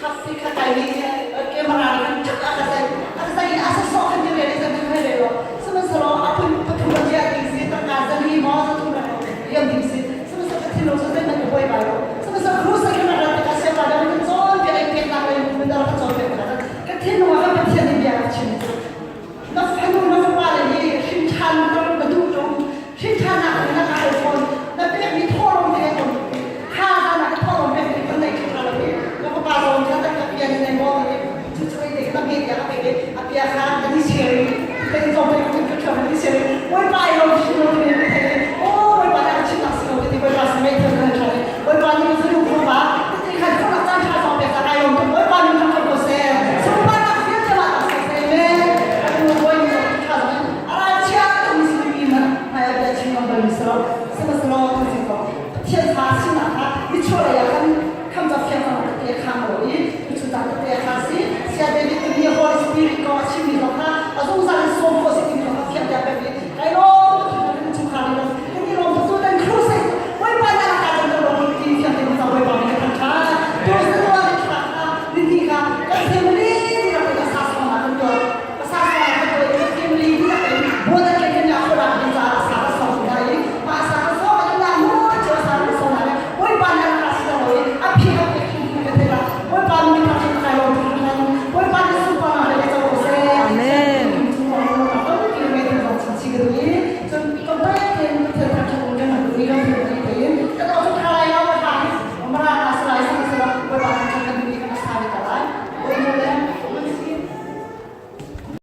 Thak ti kha kai ni camera nih khan ṭhak a ka sai. A ka sai i a sawsawh khan ka rel i zan kha rel lo. Sihmanhsehlaw a phun pathum a chiah ding si, tangka zali maw zathum le liam ding si. Sihmanhsehlaw ka thinlung cu zeihmanh ka buai bai lo. Sihmanhsehlaw kruse khan a rat tikah siangpa dang in cawnpiak in peknak lei in a rak ka cawnpiak tikah ka thinlung ah khan Pathian nih bia a ka chim cu. Na fanu na fapa le hi hrinṭhan na duh ṭung, hrinṭhannak in na ka hal fawn, na pekmi thawhlawm te ka kha zan ah ka thawhlawm pekmi kan nei ṭha lo i ka fapa zong kha tak ka pian in nei maw ti cu cu ei te ka na hme tiah ka pek i a pia kha.